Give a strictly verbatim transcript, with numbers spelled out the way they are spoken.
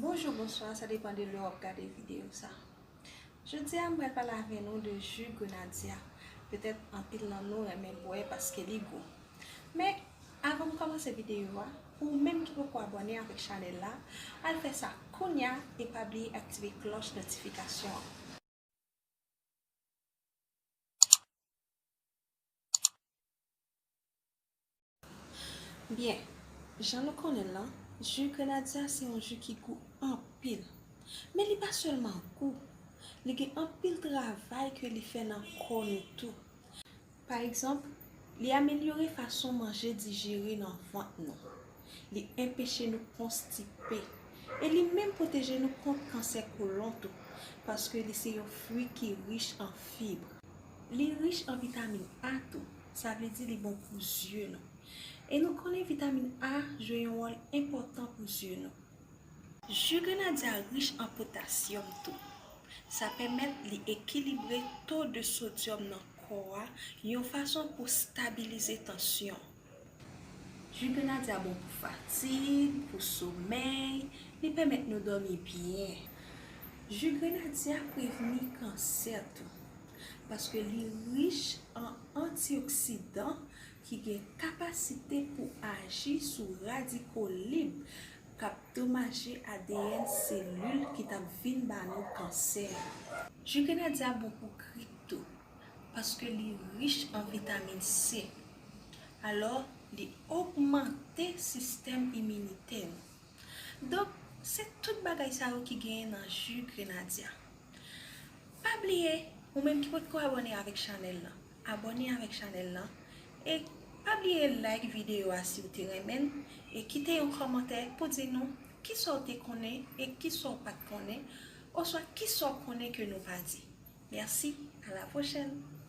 Bonjou, bonswa, sa depann de lè w ap gade videyo sa. Jodi a, m pral pale avè nou de ji grenadya. Petèt anpil nan nou renmen bwè paske li gou. Men, avan m kòmanse videyo a, pou ou menm ki poko abòne avèk chanèl la, al fè sa kounya e pa bliye aktive klòch notifikasyon an. Byen, jan nou konnen l lan, ji grenadya se yon ji ki gou anpil. Men li pa sèlman gou, li gen anpil travay ke li fè nan kò nou tou. Pa egzanp, li amelyore fason manje dijere nan vant nou. Li enpeche nou konstipe. E li menm pwoteje nou kont kansè kolon tou, paske li se yon fwi ki rich an fib. Li rich an vitamin A tou, sa vle di li bon pou zye nou. E nou konnen vitamin A jwe yon wòl enpòtan pou zye nou. Ji grenadya rich an potasyòm tou. Sa pèmèt li ekilibre to de sodyòm nan kò a yon fason pou stabilize tansyon. Ji grenadya bon pou fatig, pou somèy, li pèmèt nou dòmi byen. Ji grenadya prevni kansè tou, paske li rich an antioksidan ki gen kapasite pou aji sou radiko lib k ap domaje A D N selil ki t ap vin ba nou kansè. Ji grenadya bon pou grip tou, paske li rich an vitamin C. Alò, li ogmante sistèm iminitè nou. Donk, se tout bagay sa yo ki genyen nan ji grenadya. Pa bliye, ou menm ki potko abòne avèk chanèl lan, abòne avèk chanèl lan. E pa bliye like videyo a si w te renmen l, e kite yon kòmantè pou di nou kisa w te konnen e kisa w pa t konnen, oswa kisa w konnen ke nou pa di. Mèsi, a la pwochèn!